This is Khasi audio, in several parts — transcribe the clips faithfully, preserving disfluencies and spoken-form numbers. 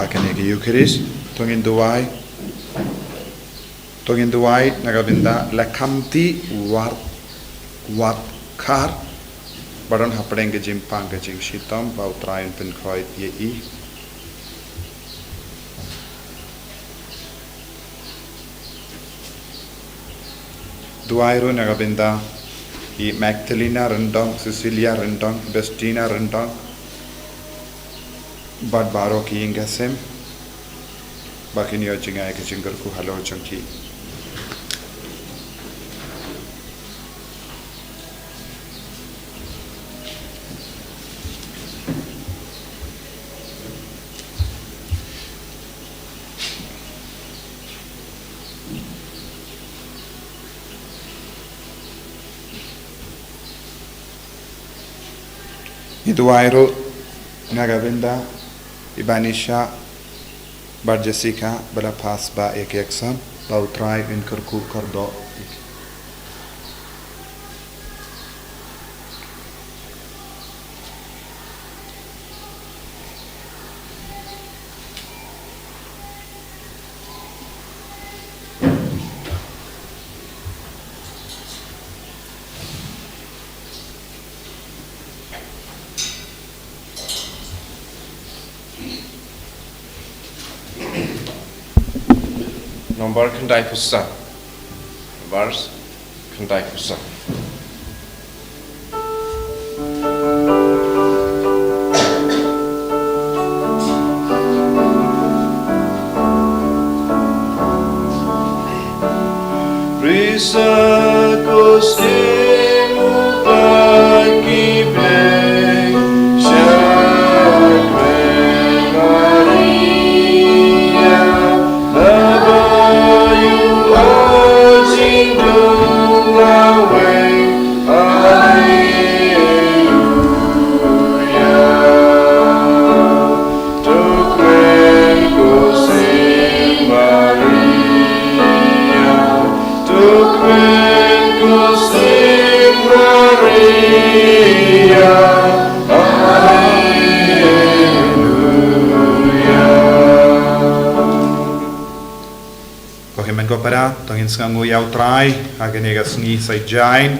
Ha kane ka Eucharist, to ngin duwai, to ngin duwai na ka bynta la Khamti War, Warkhar, ba don hapdeng ka jingpang ka jingshitom, ba U Trai un pynkhroi ïa i. Duwai ruh na ka bynta i Magdalena Ryndong, Cecilia Ryndong, Bestina Ryndong, bad baroh ki ïing ki sem, ba kin ïoh jngai ka jingkyrkhu halor jong ki. Ngi duwai ruh na ka bynta i Banisha bad Jessica ba la pass ba ïa ki exam, ba U Trai un kyrkhu kyrdoh. Nombar khyndai phew saw. Nombar khyndai phew saw. Risa kostim upai ki blei, Shakren Maria, naba ïoh jingdum lawei. Alleluia. To kmen ko Saint Maria, to kmen ko Saint Maria. Alleluia. Ko hynmen ko para, to ngin sngewnguh ïa U Trai ha kane ka sngi Saitjaiñ.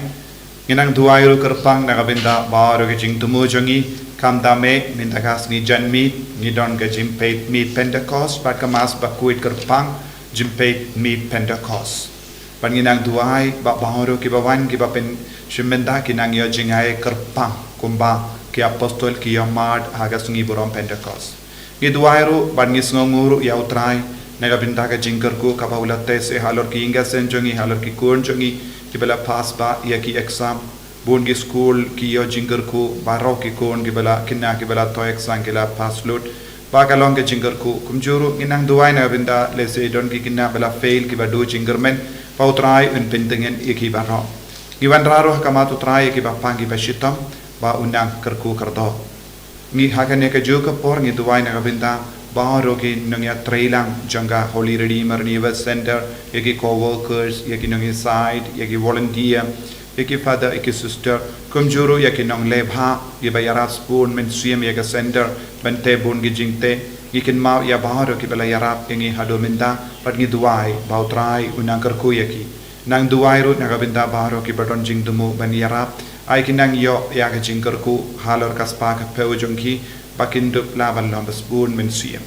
Ngi nang duwai ruh kyrpang na ka bynta baroh ki jingthmu jong ngi, khamtam eh mynta ka sngi janmiet ngi don ka jingpeit miet Pentecost bad ka Mass bakhuid kyrpang jingpeit miet Pentecost. Bad ngi nang duwai ba baroh kiba wan kiba pynshim bynta kin nang ïoh jngai kyrpang kumba ki apostol ki ïoh mad ha ka sngi burom Pentecost. Ngi duwai ruh bad ngi sngewnguh ruh ïa U Trai na ka bynta ka jingkyrkhu kaba u la teh seh halor ki ïing ki sem jong ngi, halor ki khun jong ngi kiba la pass ba ïa ki exam. Bun ki skul ki ïoh jingkyrkhu, baroh ki khun kiba la khynnah kiba la thoh exam ki la pass lut. Ba ka long ka jingkyrkhu. Kumjuh ruh ngi nang duwai na ka bynta lehse don ki khynnah ba la fail kiba duh jingkyrmen, ba U Trai un pyntngen ïa ki baroh. Ngi wanrah ruh ha khmat U Trai ïa kiba pang kiba shitom, ba un nang kyrkhu kyrdoh. Ngi ha kane kajuh ka por ngi duwai na ka bynta baroh ki nongïatreilang jong ka Holy Redeemer Renewal Center, ïa ki co-workers, ïa ki nongïasaid, ïa ki volunteer, ïa ki father, ïa ki sister, kumjuh ruh ïa ki nongleh bha, ïa ba ïarap sbun mynsiem ïa ka center, ban teh bun ki jingteh. Ngi kynmaw ïa baroh kiba la ïarap ïa ngi haduh mynta, bad ngi duwai ba U Trai un nang kyrkhu ïa ki. Nang duwai ruh na ka bynta baroh kiba don jingthmu ban ïarap, ai kin nang ïoh ïa ka jingkyrkhu halor ka spah ka phew jong ki, ba kin dup lah ban long ba sbun mynsiem.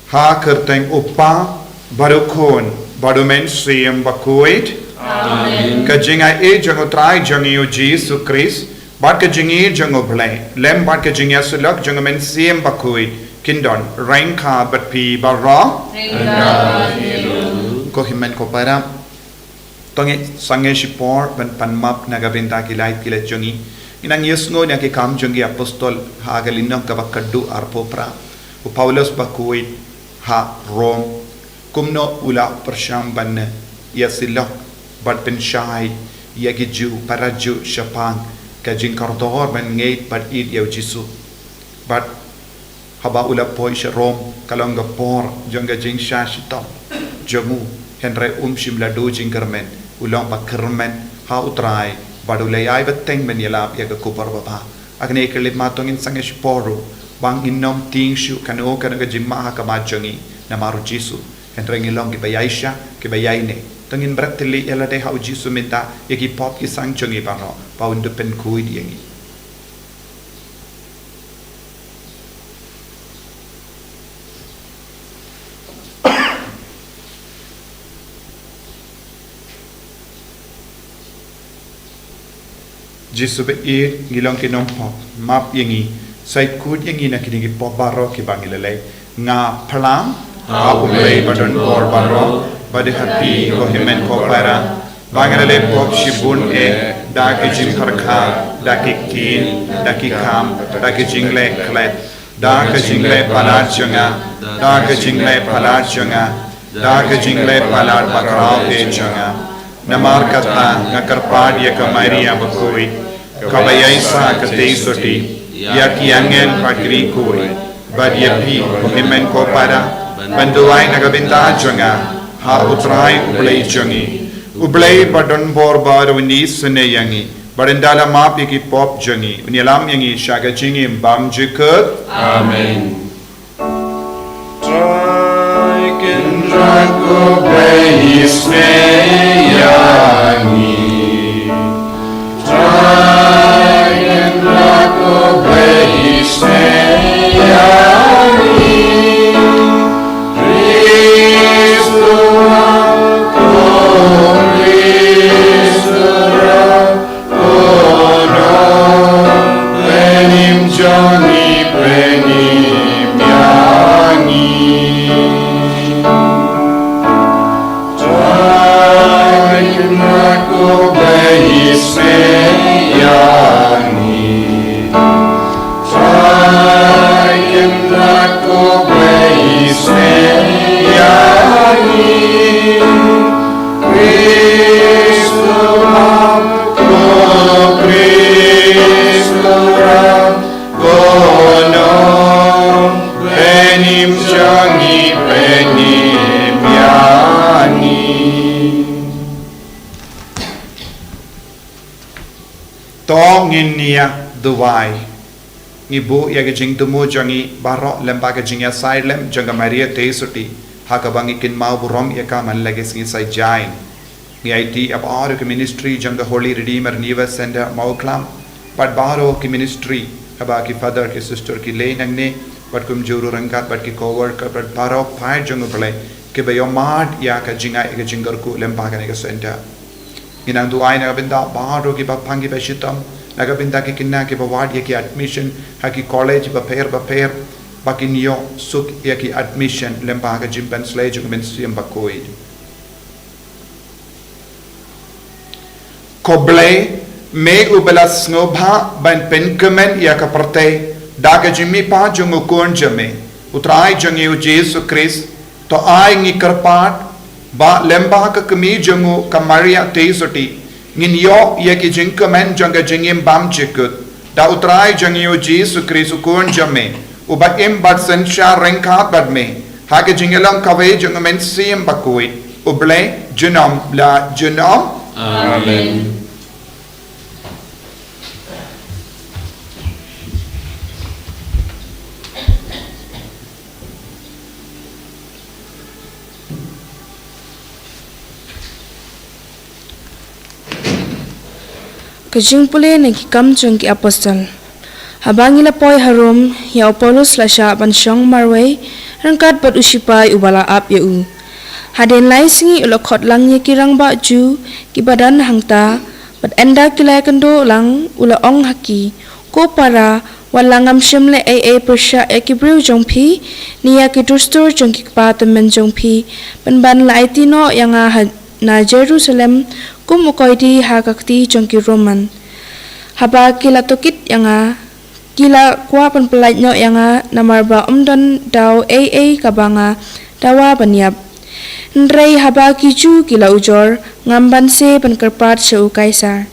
Ha ka kyrteng U Kpa, bad U Khun, bad U Mynsiem Bakhuid. Amen. Ka jingaiei jong U Trai jong ngi U Jisu Khrist, bad ka jingïeit jong U Blei, lem bad ka jingïasyllok jong U Mynsiem Bakhuid, kin don ryngkat bad phi baroh. Ryngkat bad phi ruh. Ko hynmen ko para, to ngin sangeh shipor ban pan map na ka bynta ki lait ki lait jong ngi. Ngi nang ïohsngew na ki kam jong ki apostol ha ka lynnong kaba khatduh arphew phra. U Paulus bakhuid ha Rom, kumno u la pyrshang ban ïasyllok bad pynshai ïa ki Jiw para Jiw shaphang ka jingkordor ban ngeit bad ïeit ïa U Jisu. Bad haba u la poi sha Rom, ka long ka por jong ka jingshah shitom jong u, hynrei um shym la duh jingkyrmen, u long ba kyrmen ha U Trai, bad u la ïai bteng ban ïalap ïa ka khubor babha. Ha kane ka khyllipmat to ngin sangeh shipor ruh Ba ngin nym tieng shuh kano kano ka jingma ha khmat jong ngi namar u Jisu. Hynrei ngin long kiba ïaishah, kiba ïaineh. To ngin bret thylliej ïa lade ha u Jisu mynta, ïa ki pop ki sang jong ngi baroh, ba un da pynkhuid ïa ngi. Jisu ba ïeit, ngi long ki nongpop, map ïa ngi, sa khuid ïa ngi na kine ki pop baroh kiba ngi la leh. Nga phlang ha U Blei ba don bor baroh, bad ha phi ko hynmen ko para, ba nga la leh pop shibun eh, da ka jingpyrkhat, da ki ktien, da ki kam, da ka jingleh klet, da ka jingleh palat jong nga, da ka jingleh palat jong nga, da ka jingleh palat bakhraw eh jong nga. Namar kata nga kyrpad ïa ka Maria bakhuid, kaba ïaishah ka tei sotti, ïa ki angel bad ki riewkhuid, bad ïa phi ko hynmen ko para, ban duwai na ka bynta jong nga ha U Trai U Blei jong ngi. U Blei ba don bor baroh un isynei ïa ngi, bad un da la map ïa ki pop jong ngi, un ïalam ïa ngi sha ka jingim bymjukut. Amen. Trai Kynrad ko Blei isynei ïa ngi. Trai Kynrad ko Blei isynei ïa ngi. Khrist u wan, ko Khrist u wan, Ko Nongpynim jong ngi, pynim ïa ngi. Trai Kynrad ko Blei isynei ïa ngi. Trai Kynrad ko Blei isynei ïa ngi. Khrist u wan, ko Khrist u wan, ko Nongpynim jong ngi, pynim ïa ngi. To ngin ïa duwai. Ngi buh ïa ka jingthmu jong ngi baroh lyngba ka jingïasaid lem jong ka Maria Theisotti, ha kaba ngi kynmaw burom ïa ka man la ka sngi Saitjaiñ. Ngi aiti ïa baroh ki ministry jong ka Holy Redeemer Neighbor Centre Mawklam, bad baroh ki ministry, haba ki father ki sister ki leit nangne, bad kumjuh ruh ryngkat bad ki co-worker bad baroh paid jong U Blei kiba ïohmad ïa ka jingai ïa ka jingkyrkhu lyngba kane ka centre. Ngi nang duwai na ka bynta baroh kiba pang kiba shitom, na ka bynta ki khynnah kiba wad ïa ki admission ha ki college bapher bapher, ba kin ïoh suk ïa ki admission lyngba ka jingpynsleh jong U Mynsiem Bakhuid. Ko Blei, me uba la sngewbha ban pynkmen ïa ka pyrthei da ka jingmihpat jong U Khun jong me, U Trai jong ngi U Jisu Khrist, to ai ngi kyrpad ba lyngba ka kmie jong u ka Maria Theisotti, ngin ïoh ïa ki jingkmen jong ka jingim bymjukut. Da U Trai jong ngi U Jisu Khrist U Khun jong me, uba im bad synshar ryngkat bad me ha ka jingïalong kawei jong U Mynsiem Bakhuid, U Blei junom la junom. Amen. Ka jingpule na ki Kam jong ki Apostol. Haba ngi la poi ha Rom, ïa u Paulus la shah ban shong marwei ryngkat bad u shipai uba la ap ïa u. Hadien lai sngi u la khot lang ïa ki rangbah Jiw kiba don hangta, bad ynda ki la ïakynduh lang u la ong ha ki, Ko para, wat la ngam shym leh ei ei pyrshah ïa ki briew jong phi, ne ïa ki dustur jong ki kpa tymmen jong phi, pynban la aiti noh ïa nga ha na Jerusalem kum u koidi ha ka kti jong ki Roman. Haba ki la tohkit ïa nga, ki la kwah ban pyllait noh ïa nga, namar ba ym don daw ei ei kaba nga dawa ban ïap. Hynrei haba ki Jiw ki la ujor, ngam banse ban kyrpad sha u Kaisar.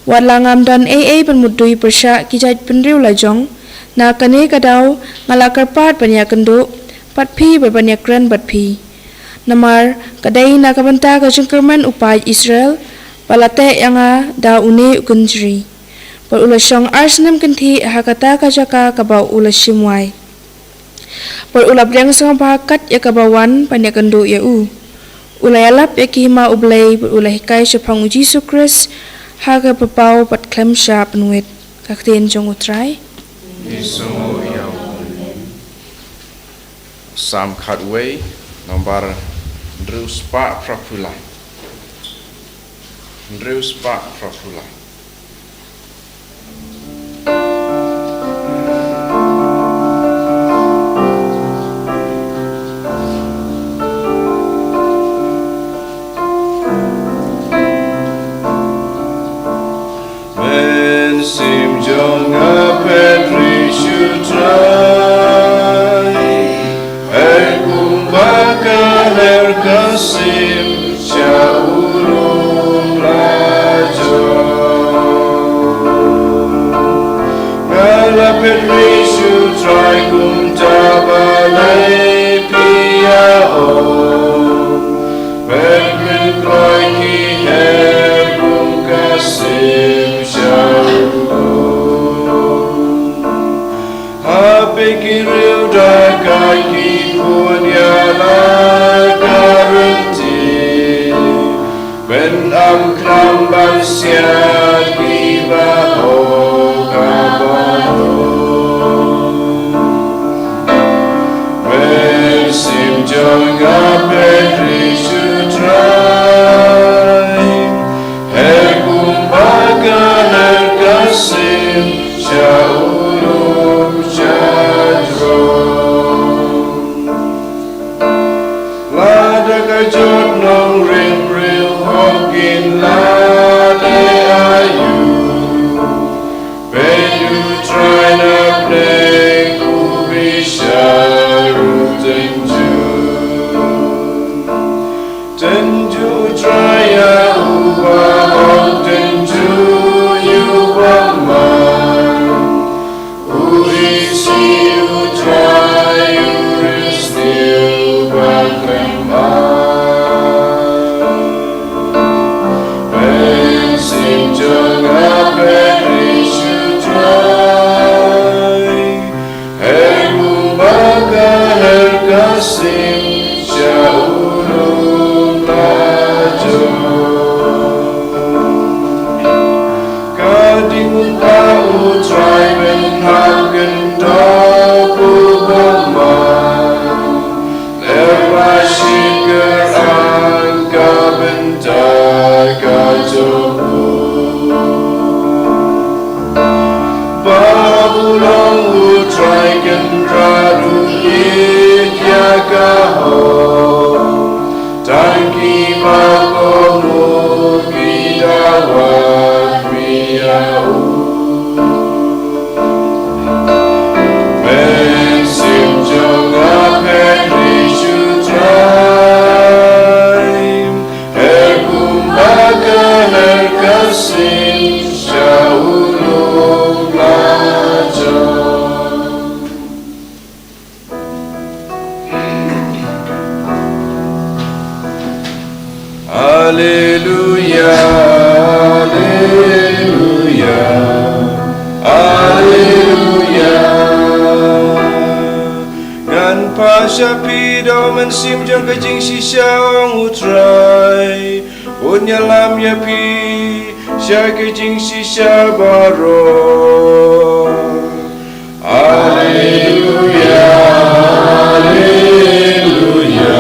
Wat la ngam don ei ei ban mutdur pyrshah ki jaitbynriew lajong, na kane ka daw nga la kyrpad ban ïakynduh bad phi bad ban ïakren bad phi. Namar ka dei na ka bynta ka jingkyrmen u paid Israel ba la teh ïa nga da une u kynjri. Bad u la shong ar snem kynthih ha kata ka jaka kaba u la shim wai. Bad u la pdiang sngewbha kat ïa kaba wan ban ïakynduh ïa u. U la ïalap ïa ki hima U Blei bad u la hikai shaphang U Jisu Khrist ha kaba paw bad khlem shah pynwit. Ka ktien jong U Trai. Salm khatwei, nombar hynriew spah phra phew lai. Hynriew spah phra phew lai. Mynsiem jong nga peit riewshuh Trai, her kumba ka her ka sim sha u lum la jong. Nga la peit riewshuh Trai kumta balei phi ïa ong, peit mynkloi ki her kum ka sim sha u lum. Ha phi ki riew da kai ki khun ïa la ka rynti, pynam khlam ban siat ki bahok ka bahlul. Mynsiem jong nga peit riewshuh Trai, her kumba ka her ka sim sha u lum sha jrong. Lada ka jot nongrim riewhok kin la dei aïu, peit U Trai na pdeng u bishar u tynjuh. Tynjuh U Trai ïa u bahok, tynjuh ïa u bymman. U isih U Trai u riewstad uba khlem aiñ. Mynsiem jong nga peit riewshuh Trai, her kumba ka her ka sim sha u lum la jong. Ka dei kumta U Trai ban hap kyndoh u bymman, leh ba shit kyrang ka bynta ka jong u. Ba u long U Trai Kynrad u ïeit ïa ka hok, tang kiba kohnguh ki dawa khmih ïa u. Mynsiem jong nga peit riewshuh Trai, her kumba ka her ka sim sha u lum la jong. Alleluia, alleluia, alleluia. Ngan phah sha phi da u mynsiem jong ka jingshisha, ong U Trai, un ïalam ïa phi sha ka jingshisha baroh. Alleluia, alleluia,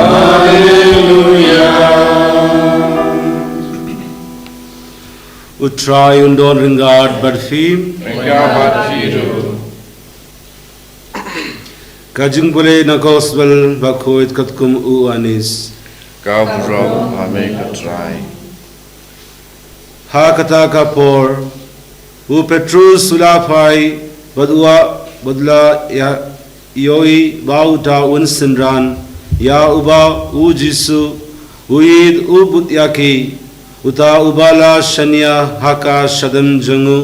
alleluia. U Trai un don ryngkat bad phi. Ryngkat bad phi ruh. Ka jingpule na Gospel ba khuid katkum u Ïoannis. Ka burom ha me ko Trai. Ha kata ka por, u Petrus u la phai bad u, bad u la ïa, ïohi ba uta un synran ïa uba u Jisu u ïeit u bud ïa ki, uta uba la shaniah ha ka shadem jong u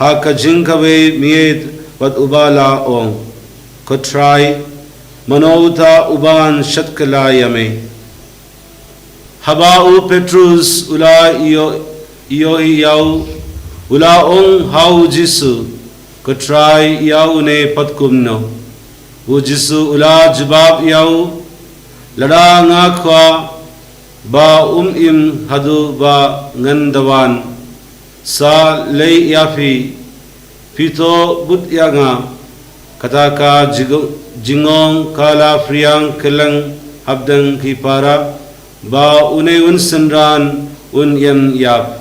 ha ka jingkawei miet, bad uba la ong, Ko Trai, mano uta uban shatkylla ïa me? Haba u Petrus u la ïoh, ïohi ïa u, U la ong ha u Jisu, Ko Trai, ïa une pat kumno? U Jisu u la jubab ïa u, Lada nga kwah ba um im haduh ba ngan da wan, sa lei ïa phi, phi to bud ïa nga. Kata ka jingong ka la phriang kylleng hapdeng ki para ba une un synran un ïem ïap.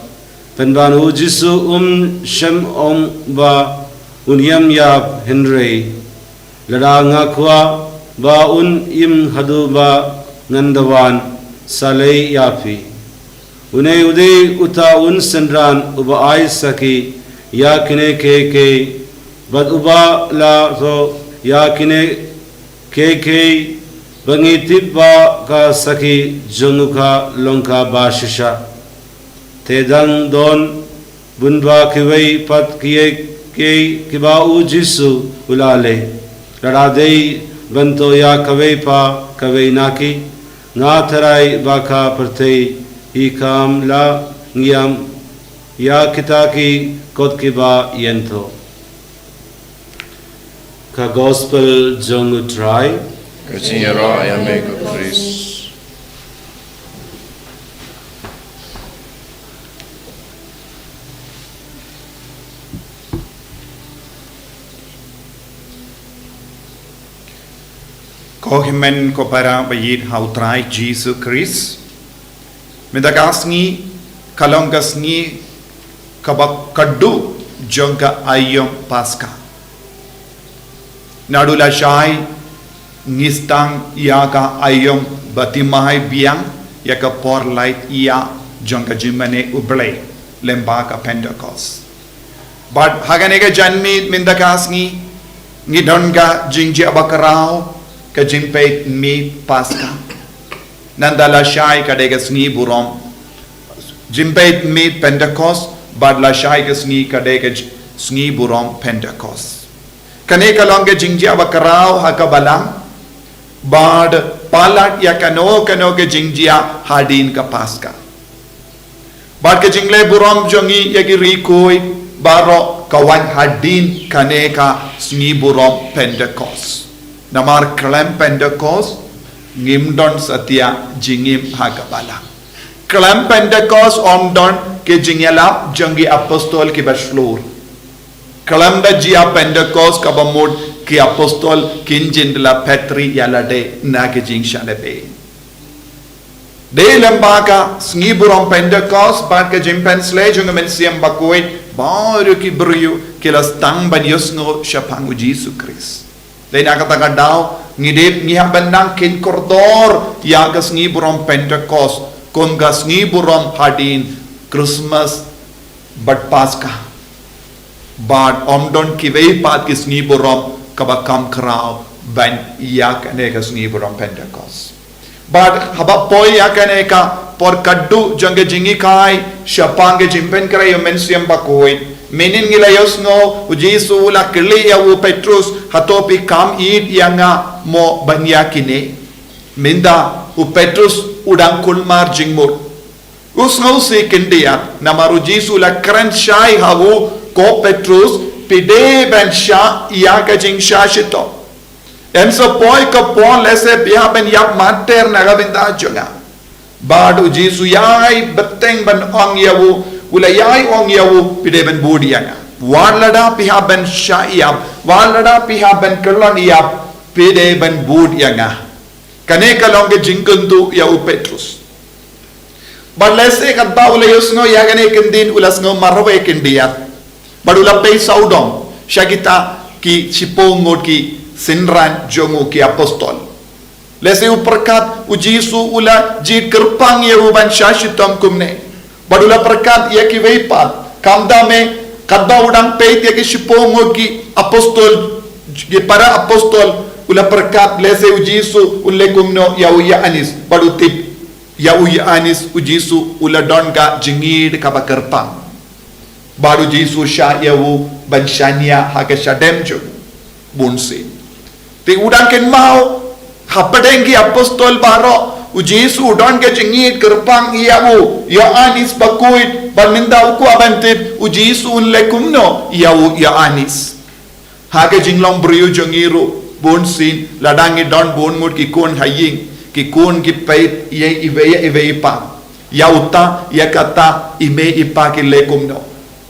Pynban u Jisu um shym ong ba un ïem ïap, hynrei, Lada nga kwah ba un im haduh ba ngan da wan, sa lei ïa phi. Une u dei uta un synran uba ai sakhi ïa kine kiei kiei, bad uba la thoh ïa kine kiei kiei, ba ngi tip ba ka sakhi jong u ka long kaba shisha. Te dang don bun ba kiwei pat kiei kiei kiba u Jisu u la leh. Lada dei ban thoh ïa kawei pa kawei na ki, nga tharai ba ka pyrthei hi kam la ngiam ïa kita ki kot kiba ïen thoh. Ka Gospel jong u Trai. Ka jingïaroh ïa me ko Khrist. Ko hynmen ko para ba ïeit ha u Trai Jisu Khrist. Mynta ka sngi ka long ka sngi kaba khatduh jong ka aïom Paska. Naduh lashai ngi sdang ïa ka aïom ba thymmai biang ïa ka por lait ïa jong ka jingmane U Blei lyngba ka Pentekost. Bad ha kane ka janmiet mynta ka sngi ngi don ka jingjia ba khraw, ka jingpeit miet Paska. Nangta lashai ka dei ka sngi burom jingpeit miet Pentekost, bad lashai ka sngi ka dei ka j-, sngi burom Pentekost. Kane ka long ka jingjia ba khraw ha ka balang, bad palat ïa kano kano ka jingjia hadien ka Paska. Bad ka jingleh burom jong ngi ïa ki rikoi baroh ka wan hadien kane ka sngi burom Pentekost. Namar khlem Pentekost ngim don satia jingim ha ka balang. Khlem Pentekost ym don ki jingïalap jong ki apostol kiba shlur. Khlem da jia Pentekost kaba mut ki apostol kin jin da la phetri ïa lade na ki jingshaniah. Dei lyngba ka sngi burom Pentekost bad ka jingpynshlei jong u Mynsiem Bakhuid, baroh ki briew ki la sdang ban ïohsngew shaphang u Jisu Khrist. Dei na kata ka daw ngi dei ngi hap ban nang kynkoh kordor ïa ka sngi burom Pentekost kum ka sngi burom hadien Christmas bad Paska. Bad ym don kiwei pat ki sngi burom kaba kham khraw ban ïa kane ka sngi burom Pentekost. Bad haba poi ïa kane ka por khatduh jong ka jinghikai shaphang ka jingpynkhreh ïa u Mynsiem Bakhuid, mynnin ngi la ïohsngew u Jisu u la kylli ïa u Petrus, hato phi kham ïeit ïa nga mo ban ïa kine? Mynta u Petrus u dang kulmar jingmut. U sngewsih khyndiat namar u Jisu u la kren shai ha u, ko Petrus, phi dei ban shah ïa ka jingshah shitom. Em sa poi ka por lehse phi hap ban ïap martyr na ka bynta jong nga. Bad u Jisu u ïai bteng ban ong ïa u, u la ïai ong ïa u, phi dei ban bud ïa nga. Wat lada phi hap ban shah ïap, wat lada phi hap ban kyllon ïap, phi dei ban bud ïa nga. Kane ka long ka jingkyntu ïa u Petrus. Bad lehse katba u la ïohsngew ïa kane ka ktien u la sngew marwei khyndiat. Bad u la peit sawdong sha kita ki shiphew ngut ki synran jong u ki apostol. Lehse u pyrkhat u Jisu u la jied kyrpang ïa u ban shah shitom kumne. Bad u la pyrkhat ïa kiwei pat, khamtam eh, katba u dang peit ïa ki shiphew ngut ki apostol, ki para apostol, u la pyrkhat lehse u Jisu un leh kumno ïa u Ïoannis, bad u tip ïa u Ïoannis u Jisu u la don ka jingïeid kaba kyrpang. Bad u Jisu u shah ïa u ban shaniah ha ka shadem jong u bunsien. Te u dang kynmaw hapdeng ki apostol baroh, U Jisu u don ka jingïeit kyrpang ïa u Ïoannis Bakhuid, bad mynta u kwah ban tip u Jisu un leh kumno ïa u Ïoannis. Ha ka jinglong briew jong ngi ruh, bun sien, lada ngi don bun ngut ki khun ha ïing, ki khun ki peit ïa iwei ïa iwei i pa. Ïa uta, ïa kata, i mei i pa ki leh kumno.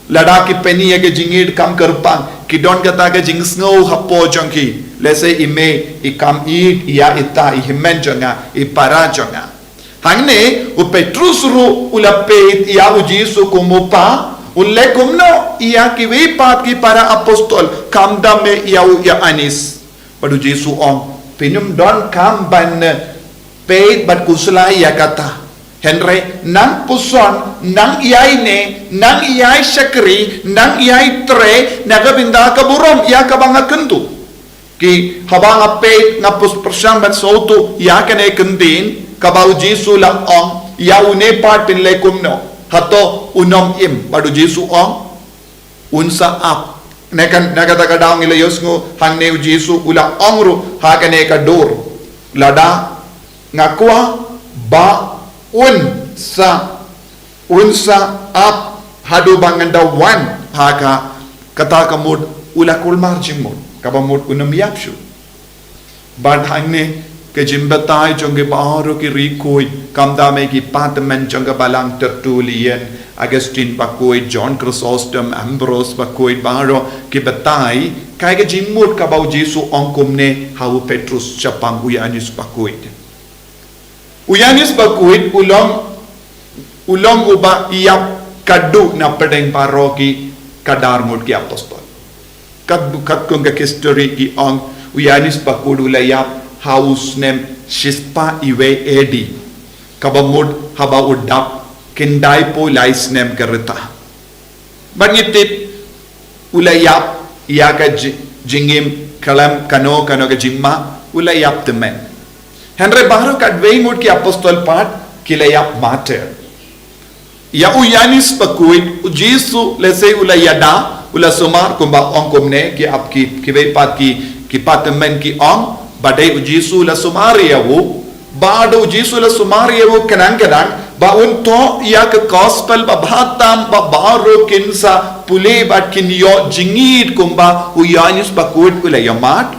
Lada ki pyni ïa ka jingïeit kam kyrpang, ki don kata ka jingsngew hapoh jong ki. Lehse i mei, i kam ïeit ïa ita, i hynmen jong nga, i para jong nga. Hangne, u Petrus ruh u la peit ïa u Jisu kum u pa, u leh kumno ïa kiwei pat ki para apostol, khamtam eh ïa u Ïoannis. Bad u Jisu u ong, phin ym donkam ban, eh, peit bad khuslai ïa kata. Hynrei, nang puson, nang ïai ne, nang ïai shakri, nang ïai trei, na ka bynta ka burom ïa kaba nga kyntu. Ki haba nga peit nga pus pyrshang bad sngewthuh ïa kane ka ktien, kaba u Jisu u la ong, ïa une pat phin leh kumno. Hato un ym im, bad u Jisu u ong, un sa ap. Na ka, na kata ka daw ngi la ïohsngew hangne u Jisu u la ong ruh ha kane ka dur. Lada nga kwah ba un sa, un sa ap haduh ba ngan da wan ha ka, kata ka mut u la kulmar jingmut. Kaba mut un ym ïap shuh. Bad hangne ka jingbatai jong ki baroh ki riewkhuid, khamtam eh ki patman jong ka balang Tertullian, Augustine Bakhuid, John Chrysostom, Ambrose Bakhuid, baroh ki batai, kaei ka jingmut kaba u Jisu u ong kumne ha u Petrus shaphang u Ïoannis Bakhuid. U Ïoannis Bakhuid u long, u long uba ïap khadduh na pdeng baroh ki khadar ngut ki apostol. Kat, katkum ka history ki ong, u Ïoannis Bakhuid u la ïap ha u snem shispah iwei A D. Kaba mut haba u dap khyndai phew lai snem ka rta. Bad ngi tip u la ïap ïa ka ji-, jingim khlem kano kano ka jingma, u la ïap tymmen. Hynrei baroh katwei ngut ki apostol pat ki la ïap martyr. Ïa u Ïoannis Bakhuid, u Jisu lehse u la ïada, u la sumar, kumba ong kumne ki ap ki, kiwei pat ki, ki patman ki ong, ba dei u Jisu u la sumar ïa u, bad u Jisu u la sumar ïa u khnang khnang ba un thoh ïa ka gospel ba bha tam ba baroh kin sa pule bad kin ïoh jingïeit kumba u Ïoannis Bakhuid u la ïohmad.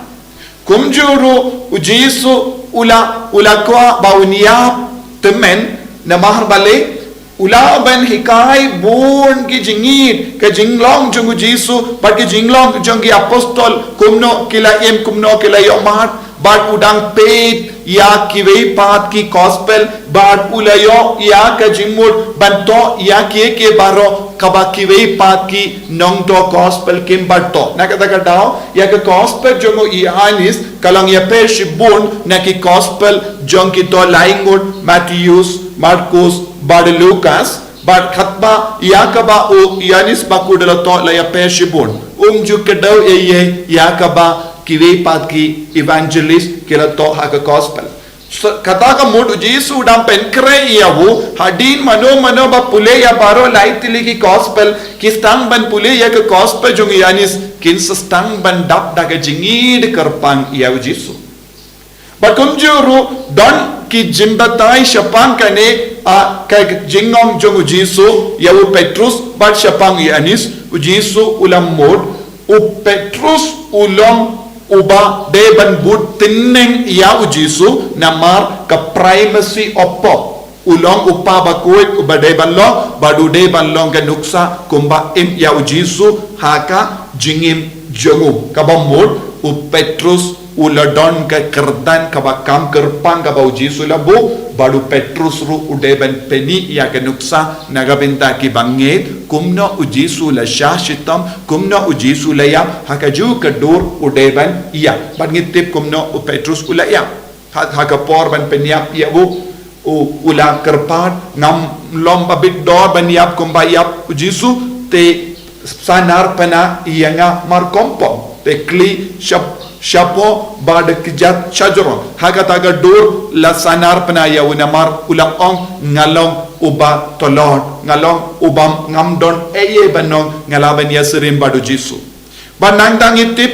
Kumjuh ruh u Jisu u la, u la kwah ba un ïap tymmen, namar balei, u lah ban hikai bun ki jingïeit, ka jinglong jong u Jisu bad ka jinglong jong ki apostol, kumno ki la im, kumno ki la ïohmad, bad u dang peit ïa kiwei pat ki gospel, bad u la ïoh ïa ka jingmut ban thoh ïa kiei kiei baroh kaba kiwei pat ki nongthoh gospel kim pat thoh. Na kata ka daw, ïa ka gospel jong u Ïoannis ka long ïapher shibun na ki gospel jong kito lai ngut, Mathaios, Markos bad Lukas. Bad katba ïa kaba u Ïoannis Bakhuid u la thoh la ïapher shibun, um ju kdew ei ei ïa kaba kiwei pat ki evangelist ki la thoh ha ka gospel. Sa-, kata ka mut u Jisu u dang pynkhreh ïa u, hadien mano mano ba pule ïa baroh lai tylli ki gospel, ki sdang ban pule ïa ka gospel jong u Ïoannis, kin sa sdang ban dap da ka jingïeit kyrpang ïa u Jisu. Bad kumjuh ruh don ki jingbatai shaphang kane, ah, ka jingong jong u Jisu ïa u Petrus bad shaphang u Ïoannis, u Jisu u la mut, u Petrus u long uba dei ban bud tneng ïa u Jisu namar ka primacy of Pope. U long u pa bakhuid uba dei ban long, bad u dei ban long ka nuksa kumba im ïa u Jisu ha ka jingim jong u. Kaba mut u Petrus u la don ka kyrdan kaba kham kyrpang kaba u Jisu la buh, bad u Petrus ruh u dei ban pyni ïa ka nuksa na ka bynta kiba ngeit kumno u Jisu la shah shitom, kumno u Jisu la ïap, ha kajuh ka dur u dei ban ïap. Bad ngi tip kumno u Petrus u la ïap. Ha, ha ka por ban pynïap ïa u, u, u la kyrpad, ngam long ba bit dor ban ïap kumba ïap u Jisu, te sanar pynah ïa nga markongpong. Te khlieh shap, shapoh bad kjat shajrong. Ha kata ka dur la sanar pynah ïa u namar u la ong nga long uba tlot, nga long uba ngam don ei ei ban ong, nga lah ban ïasyriem bad u Jisu. Bad nangta ngi tip,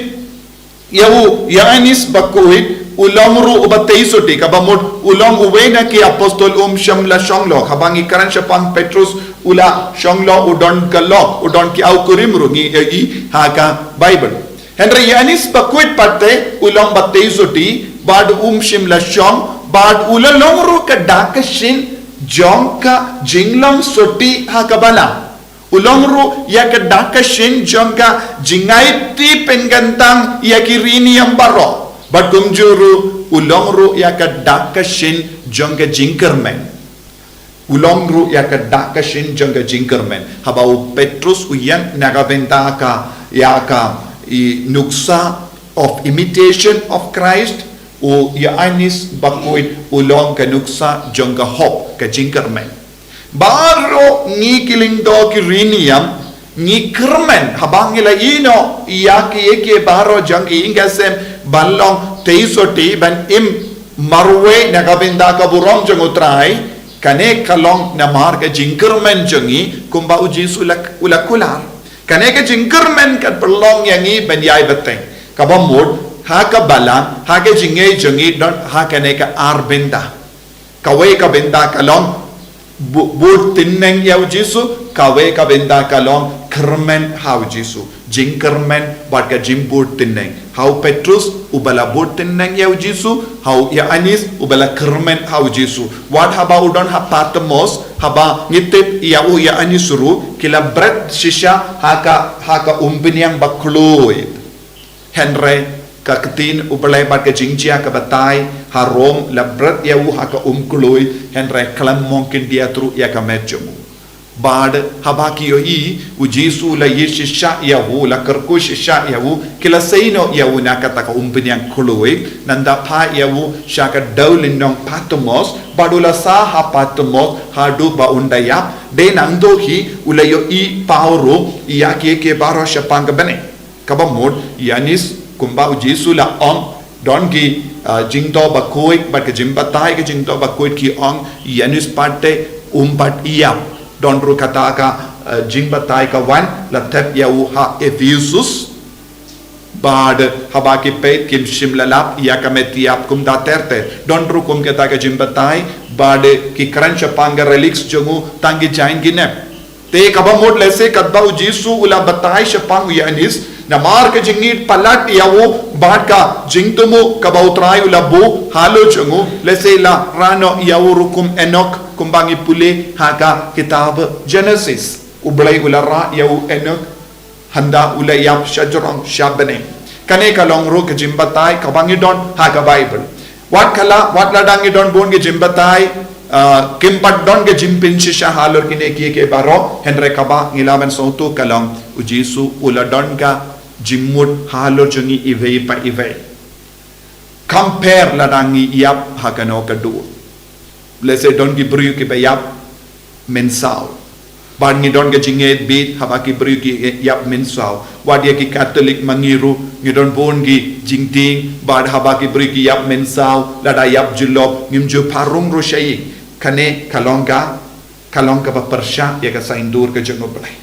Ïa u Ïoannis Bakhuid u long ruh uba tei shuti, kaba mut u long uwei na ki apostol um shym la shong lok. Haba ngi kren shaphang Petrus, u la shong lok, u don ka lok, u don ki au kurim ruh, ngi ïohi ha ka Baibl. Hynrei Ïoannis Bakhuid pat te u long ba tei shuti, bad um shym la shong, bad u la long ruh ka dak ka shin jong ka jinglong shuti ha ka balang. U long ruh ïa ka dak ka shin jong ka jingai ti pynkyntang ïa ki ri niam baroh. Bad kumjuh ruh u long ruh ïa ka dak ka shin jong ka jingkyrmen. U long ruh ïa ka dak ka shin jong ka jingkyrmen. Haba u Petrus u ïeng na ka bynta ka, ïa ka i nuksa of imitation of Christ, u Ïoannis Bakhuid u long ka nuksa jong ka hok, ka jingkyrmen. Baroh ngi ki lyngdoh ki ri niam, ngi kyrmen haba ngi la ïehnoh ïa kiei kiei baroh jong ngi, ïa ka sem ban long tei shuti, ban im marwei na ka bynta ka burom jong U Trai. Kane ka long namar ka jingkyrmen jong ngi, kumba U Jisu u la, u la kular. Kane ka jingkyrmen ka pynlong ïa ngi ban ïai bteng. Kaba mut, ha ka balang, ha ka jingngeit jong ngi don ha kane ka ar bynta. Kawei ka bynta ka long bu-, bud tyneng ïa U Jisu, kawei ka bynta ka long kyrmen ha U Jisu. Jingkyrmen bad ka jingbud tyneng. Ha u Petrus uba la bud tyneng ïa U Jisu, ha u Ïoannis uba la kyrmen ha U Jisu. Wat haba u don ha Patmos, haba ngi tip ïa u Ïoannis ruh, ki la bret shisha ha ka, ha ka umpynïeng ba khloi. Hynrei ka ktien U Blei bad ka jingjia ka batai, ha Rom la bret ïa u ha ka um khloi, hynrei khlem mong khyndiat ruh ïa ka met jong u. Bad haba ki ïohi U Jisu la ïeit shisha ïa u, la kyrkhu shisha ïa u, ki la sei noh ïa u na kata ka umpynïeng khloi, nangta phah ïa u sha ka dewlynnong Patmos, bad u la sah ha Patmos haduh ba un da ïap. Dei nangto hi u la ïohi paw ruh ïa kiei kiei baroh shaphang ka bneng. Kaba mut, Ïoannis, kumba U Jisu la ong, don ki, ah, jingdoh bakhuid, bad ka jingbatai ka jingdoh bakhuid ki ong, Ïoannis pat te um pat ïap. Don ruh kata ka, ah, jingbatai ka wan, la thep ïa u ha Ephesus. Bad haba ki peit kim shym la lap ïa ka met ïap kumta ter ter. Don ruh kum kata ka jingbatai, bad ki kren shaphang ka relics jong u tang ki jaiñ ki nep. Te kaba mut lehse katba U Jisu u la batai shaphang u Ïoannis, namar ka jingïeit palat ïa u, bad ka jingthmu kaba U Trai u la buh halor jong u, lehse la rah noh ïa u ruh kum Enok, kumba ngi pule ha ka kitab Genesis. U Blei u la rah ïa u Enok, hynda u la ïap shajrong sha bneng. Kane ka long ruh ka jingbatai kaba ngi don ha ka Baibl. Wat kala, wat lada ngi don bun ki jingbatai, ah, kim pat don ka jingpynshisha halor kine kiei kiei baroh, hynrei kaba ngi lah ban sngewthuh ka long, U Jisu u la don ka jingmut halor jong ngi iwei pa iwei. Compare lada ngi ïap ha kano ka dur. Lehse don ki briew kiba ïap mynsaw. Bad ngi don ka jingngeit bieit haba ki briew ki ïap mynsaw. Wat ïa ki Katholik ma ngi ruh, ngi don bun ki jingtieng, bad haba ki briew ki ïap mynsaw, lada ïap jyllop, ngim ju phah rung ruh sha ïing. Kane ka long ka, ka long kaba pyrshah ïa ka saiñdur ka jong U Blei.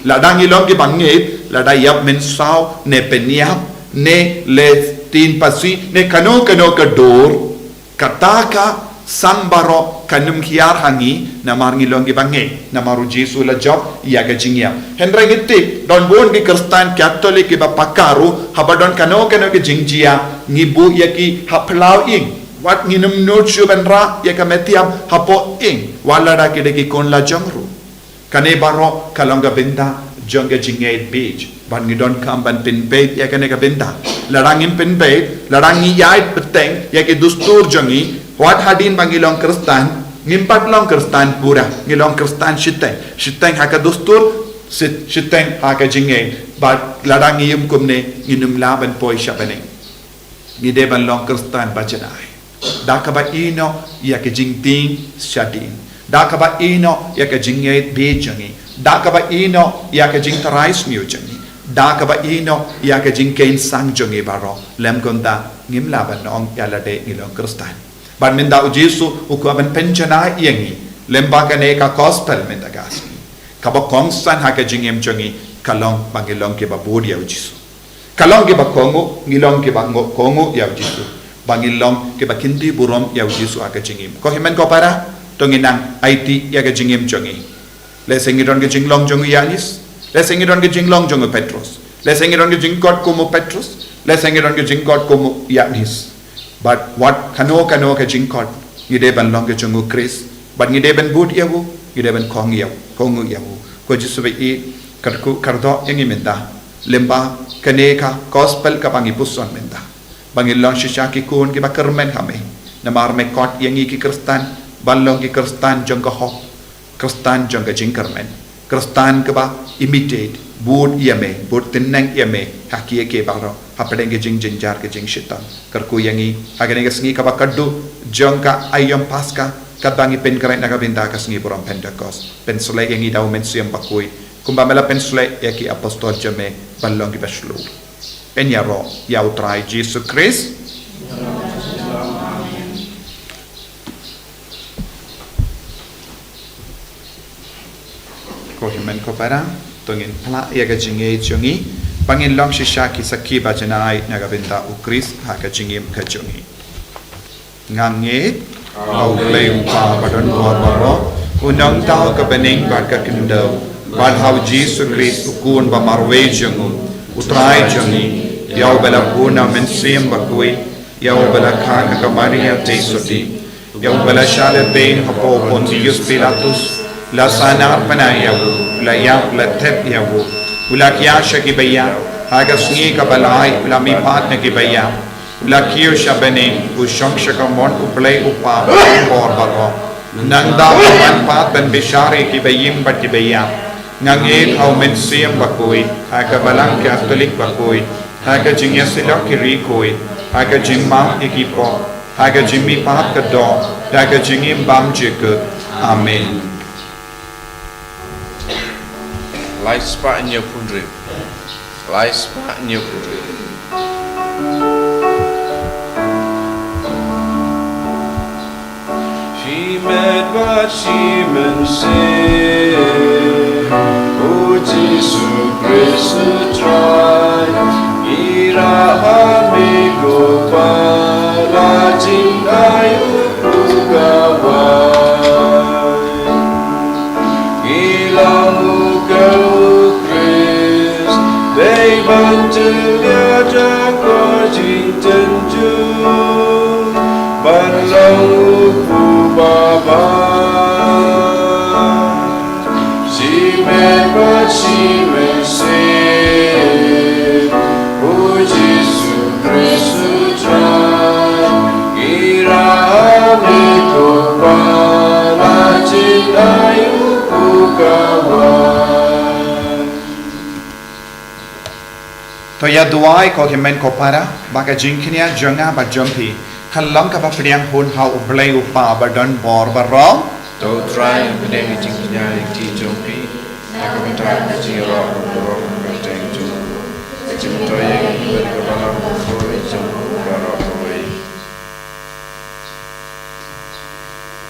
Lada ngi long kiba ngeit, lada ïap mynsaw, ne pynïap, ne leh tien phasi, ne kano kano ka dur, kata ka sang baroh kan ym hiar ha ngi, namar ngi long kiba ngeit, namar U Jisu u la jop ïa ka jingïap. Hynrei ngi tip, don bun ki Khristan Katholik kiba paka ruh, haba don kano kano ka jingjia, ngi buh ïa ki ha phyllaw ïing. Wat ngin ym nud shuh ban rah ïa ka met ïap hapoh ïing, wat lada ki dei ki khun lajong ruh. Kane baroh ka long ka bynta jong ka jingngeit bieit. Bad ngi donkam ban pynbeit ïa kane ka bynta. Lada ngim pynbeit, lada ngi ïaid bteng ïa ki dustur jong ngi, wat hadien ba ngi long Khristan, ngim pat long Khristan pura, ngi long Khristan shiteng. Shiteng ha ka dustur, shi-, shiteng ha ka jingngeit. Bad lada ngi ïum kumne, ngin ym lah ban poi sha bneng. Ngi dei ban long Khristan ba janai. Da kaba ïehnoh ïa ka jingtieng shadien. Da kaba ïehnoh ïa ka jingngeit bieit jong ngi. Da kaba ïehnoh ïa ka jingtharai sniew jong ngi. Da kaba ïehnoh ïa ka jingkheiñ sang jong ngi baroh. Lym kumta ngim lah ban ong ïa lade ngi long Khristan. Bad mynta U Jisu u kwah ban pynjanai ïa ngi. Lem ba kane ka gospel mynta ka sngi. Kaba kongsan ha ka jingim jong ngi ka long ba ngi long kiba bud ïa U Jisu. Ka long kiba kohnguh, ngi long kiba kohnguh ïa u Jisu. Ba ngin long kiba kyntiew burom ïa u Jisu ha ka jingim. Ko hynmen ko para, to ngin nang aiti ïa ka jingim jong ngi. Lehse ngi don ka jinglong jong u Ïanis. Lehse ngi don ka jinglong jong u Petros. Lehse ngi don ka jingkot kum u Petros. Lehse ngi don ka jingkot kum u Ïanis. Bad wat kano kano ka jingkot, ngi dei ban long ka jong u Khrist. Bad ngi dei ban bud ïa u, ngi dei ban kohnguh ïa u, kohnguh ïa u. Ko Jisu ba ïeit, kyrkhu kyrdoh ïa ngi mynta. Lyngba kane ka gospel kaba ngi puson mynta. Ba ngin long shisha ki khun kiba kyrmen ha me. Namar me kot ïa ngi ki Khristan, ban long ki Khristan jong ka hok. Khristan jong ka jingkyrmen. Khristan kaba imitate, bud ïa me, bud tynneng ïa me, ha kiei kiei baroh, hapdeng ka jingjynjar ka jingshitom. Kyrkhu ïa ngi, ha kane ka sngi kaba khatduh, jong ka aïom Paska, kaba ngi pynkhreh na ka bynta ka sngi burom Pentekost. Pynshlei ïa ngi da u Mynsiem Bakhuid, kumba me la pynshlei ïa ki apostol jong me, ban long kiba shlur. Yn ïaroh ïa u Trai Jisu Khrist. Ko hynmen ko para, to ngin phla ïa ka jingngeit jong ngi, ba ngin long shisha ki sakhi ba janai na ka bynta u Khrist ha ka jingim ka jong ngi. Nga ngeit ha u Blei u Kpa ba don bor baroh, u nongthaw ka bneng bad ka khyndew, bad ha u Jisu Khrist u Khun ba marwei jong u, u Trai jong ngi, ïa uba la bun na u Mynsiem Bakhuid, ïa uba la kha ha ka Maria Theisotti, ïa uba la shah lehbeiñ hapoh u Pontius Pilatus, la sahnarphna ïa u, la ïap, la thep ïa u, u la khia sha kiba ïap, ha ka sngi kaba lai u la mihpat na kiba ïap, u la kiew sha bneng, u shong sha kamon u Blei u Kpa ba don bor baroh. Nangta u la wan pat ban bishar ïa kiba im bad kiba ïap. Nga ngeit ha u Mynsiem Bakhuid, ha ka Balang Katholik bakhuid, ha ka jingïasyllok ki riewkhuid, ha ka jingmap ïa ki pop, ha ka jingmihpat ka doh, ha ka jingim bymjukut. Amen. Lai spah hynñiew phew hynriew. Lai spah hynñiew phew hynriew. Shimet bad shi mynsiem, u Jisu Khrist u Trai, ngi rah ha me ko Kpa, la jngai u kpu kawei. Ngi long u kyrkhu Khrist, dei ban jylliew da ka jingtynjuh, ban long u kpu babha. Shimet bad shi mynsiem, u Jisu Khrist u Trai, ngi rah ha me ko Kpa, la jngai u kpu kawei. To ïa duwai ko hynmen ko para, ba ka jingkñia jong nga bad jong phi kan long kaba pdiang hun ha u Blei u Kpa ba don bor baroh. To u Trai un pdiang ka jingkñia ha ka kti jong phi, na ka bynta ka jingïaroh baroh ka kyrteng jong u. Ka jingmyntoi ïa ngi bad ka balang baroh jong u baroh kawei.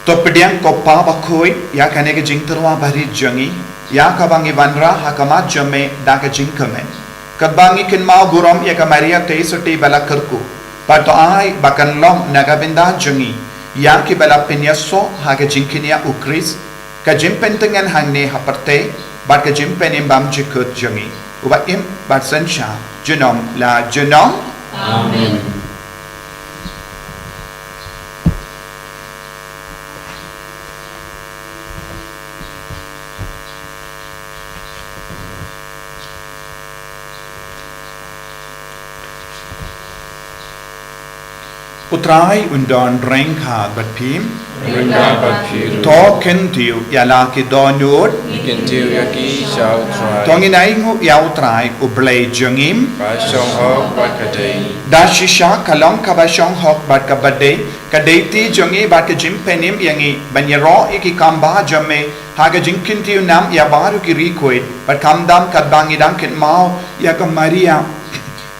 To pdiang ko Kpa bakhuid ïa kane ka jingtyrwa barit jong ngi, ïa kaba ngi wanrah ha khmat jong me da ka jingkmen. Katba ngi kynmaw burom ïa ka Maria Theisotti ba la kyrkhu, bad to ai ba kan long na ka bynta jong ngi ïa kiba la pynïasoh ha ka jingkñia u Khrist, ka jingpyntngen hangne ha pyrthei, bad ka jingpynim bymjukut jong ngi, uba im bad synshar junom la junom. Amen. U Trai un don ryngkat bad phi. Ryngkat bad phi ruh. To kyntiew ïa la ki dohnud. Ngi kyntiew ïa ki sha u Trai. To ngin ainguh ïa u Trai u Blei jong ngi. Ka shong hok bad ka dei. Da shisha ka long kaba shong hok bad kaba dei, ka dei ti jong ngi bad ka jingpynim ïa ngi ban ïaroh ïa ki kam ba jong me ha ka jingkyntiew nam ïa baroh ki riewkhuid, bad khamtam katba ngi dang kynmaw ïa ka Maria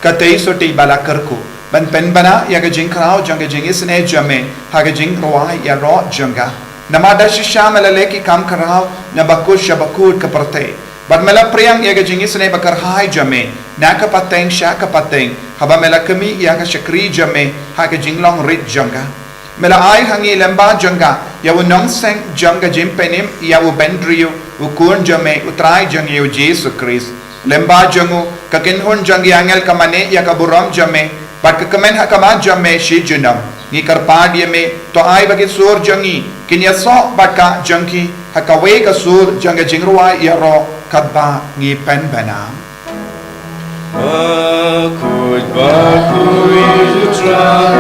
ka Theisotti ba la kyrkhu, ban pynbna ïa ka jingkhraw jong ka jingisynei jong me ha ka jingrwai ïaroh jong ka. Namar da shisha me la leh ki kam khraw na bakut sha bakut ka pyrthei, Bad me la pdiang ïa ka jingisynei bakyrhai jong me na ka pateng sha ka pateng, haba me la khmih ïa ka shakri jong me ha ka jinglong rit jong ka. Me la ai ha ngi lyngba jong ka ïa u nongseng jong ka jingpynim ïa u Bynriew, u Khun jong me, u Trai jong ngi u Jisu Khrist. Lyngba jong u, ka kynhun jong ki angel ka mane ïa ka burom jong me, bad ka kmen ha khmat jong me shi junom. Ngi kyrpad ïa me, to ai ba ki sur jong ngi kin ïasoh bad ka jong ki ha kawei ka sur jong ka jingrwai ïaroh katba ngi pynbna. Bakhuid, bakhuid u Trai,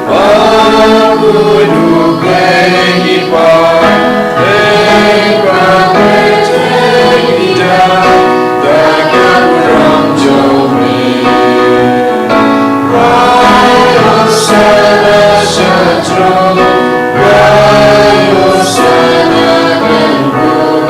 bakhuid U Blei ngi pan, teng ba pyrthei ngi da, da ka burom jong me. Rai Hosanna sha throne, rai Hosanna kynroi.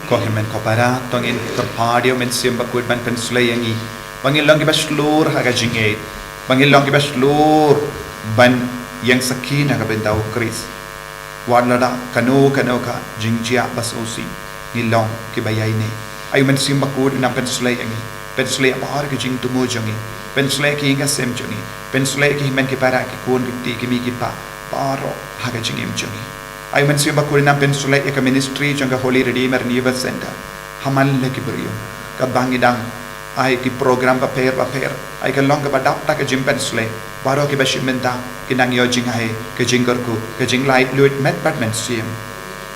Ko hynmen ko para, to ngin kyrpad ïa u Mynsiem Bakhuid ban pynshlei ïa ngi ba ngin long kiba shlur ha ka jingngeit, ba ngin long kiba shlur ban ïeng sakhi na ka bynta u Khrist. Wat lada kano kano ka jingjia ba sngewsih, ngi long kiba ïaineh. Ai u Mynsiem Bakhuid un nang pynshlei ïa ngi, pynshlei ïa baroh ki jingthmu jong ngi, pynshlei ïa ki ïing ki sem jong ngi, pynshlei ïa ki hynmen ki para, ki khun ki kti, ki mei ki pa, baroh ha ka jingim jong ngi. Ai u Mynsiem Bakhuid un nang pynshlei ïa ka ministry jong ka Holy Redeemer Renewal Center ha man la ki briew, kaba ngi dang ai ki program bapher bapher, ai ka long kaba dap da ka jingpynshlei. Baroh kiba shim bynta kin nang ïoh jingaiei, ka jingkyrkhu, ka jinglaitluid met bad mynsiem.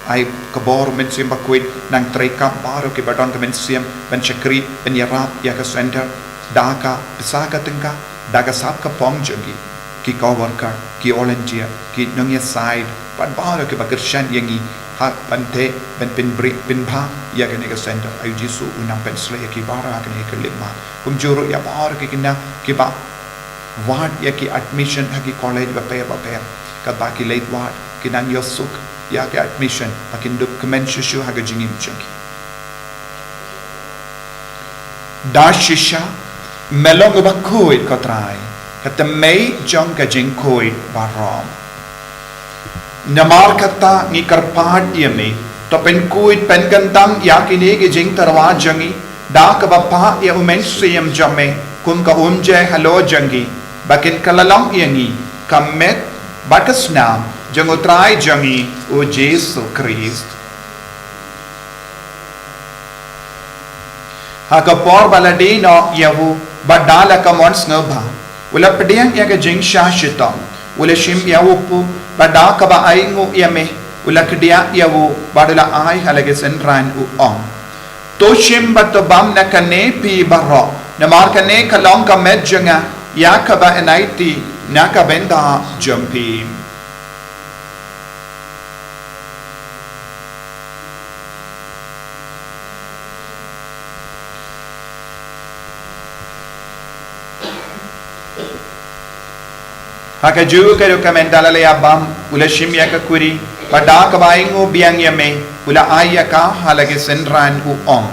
Ai ka bor u Mynsiem Bakhuid nang treikam baroh kiba don ka mynsiem ban shakri, ban ïarap ïa ka center da ka pisa ka tyngka, da ka sap ka phong jong ki, ki co-worker, ki volunteer, ki nongïasaid, bad baroh kiba kyrshan ïa ngi ha ban teh, ban pynbri, pynbha ïa kane ka center. Ai u Jisu un nang pynshlei ïa ki baroh ha kane ka khyllipmat. Kumjuh ruh ïa baroh ki khynnah kiba wad ïa ki admission ha ki college bapher bapher, katba ki leit wad kin nang ïoh suk ïa ki admission ba kin dup kmen shuh shuh ha ka jingim jong ki. Da shisha me long uba khuid, ko Trai, ka tymmen jong ka jingkhuid baroh. Namar kata ngi kyrpad ïa me, to pynkhuid pynkyntang ïa kine ki jingtyrwa jong ngi da kaba phah ïa u Mynsiem jong me kum ka umjai halor jong ngi, ba kin kylla long ïa ngi ka met bad ka snam jong u Trai jong ngi u Jisu Khrist. Ha ka por ba la die noh ïa u, bad da la ka mon sngewbha, u la pdiang ïa ka jingshah shitom, u la shim ïa u pu, bad da kaba ainguh ïa me, u la kdiah ïa u, bad u la ai ha la ki synran, u ong: To shim bad to bam na kane phi baroh, namar kane ka long ka met jong nga ïa kaba yn aiti na ka bynta jong phi. Ha kajuh ka ruh, ka mynta la ïa bam, u la shim ïa ka kuri, bad da kaba ainguh biang ïa me, u la ai ïa ka ha la ki synran, u ong: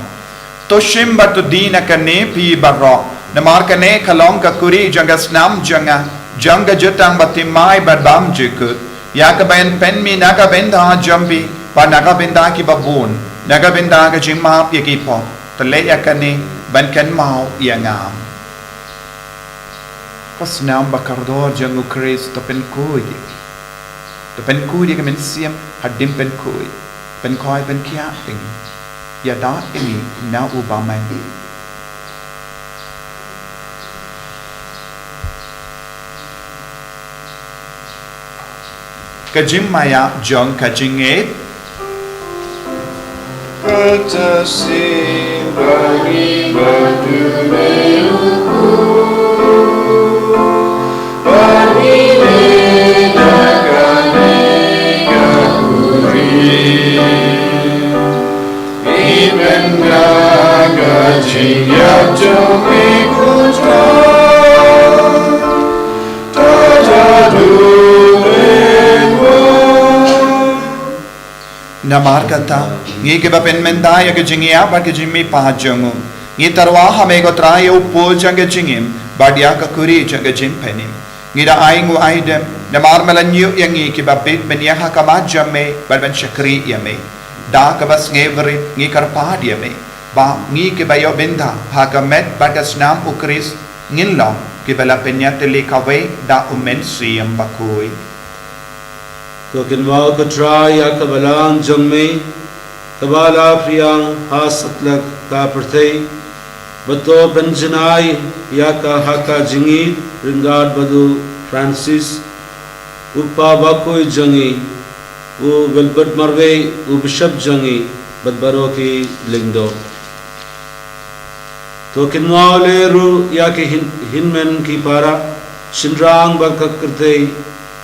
To shim bad to die na kane phi baroh, namar kane ka long ka kuri jong ka snam jong nga, jong ka jutang bathymmai bad bymjukut, ïa kaba yn pynmih na ka bynta jong phi bad na ka bynta kiba bun, na ka bynta ka jingmap ïa ki pop. To leh ïa kane ban kynmaw ïa nga. Ka snam ba kordor jong u Khrist, to pynkhuid ïa ngi. To pynkhuid ïa ka mynsiem hadien pynkhuid, pynkhoi pynkhiah ïa ngi, ïada ïa ngi na u bymman. Ka jingmaïa jong ka jingngeit. Kata sien Namar kata, ngi kiba pynmynta ïa ka jingïap bad ka jingmihpat jong u, ngi tyrwa ha me ko Trai ïa u pud jong ka jingim bad ïa ka kuri jong ka jingpynim. Ngi da ai nguaidem namar me la ñiew ïa ngi kiba bit bniah ha khmat jong me bad ban shakri ïa me. Da kaba sngewrit ngi kyrpad ïa me ba ngi kiba ïoh bynta ha ka met bad ka snam u Khrist ngin long kiba la pynïatylli kawei da u Mynsiem Bakhuid. To kynmaw ko Trai ïa ka balang jong me kaba la phriang ha satlak ka pyrthei, bad to pynjanai ïa ka ha ka jingïeit ryngkat bad u Francis, u kpa bakhuid jong ngi, u Wilbert marwei u bishop jong ngi, bad baroh ki lyngdoh. To kynmaw leh ruh ïa ki hyn-, hynmen ki para, shynrang bad ka kyrteng,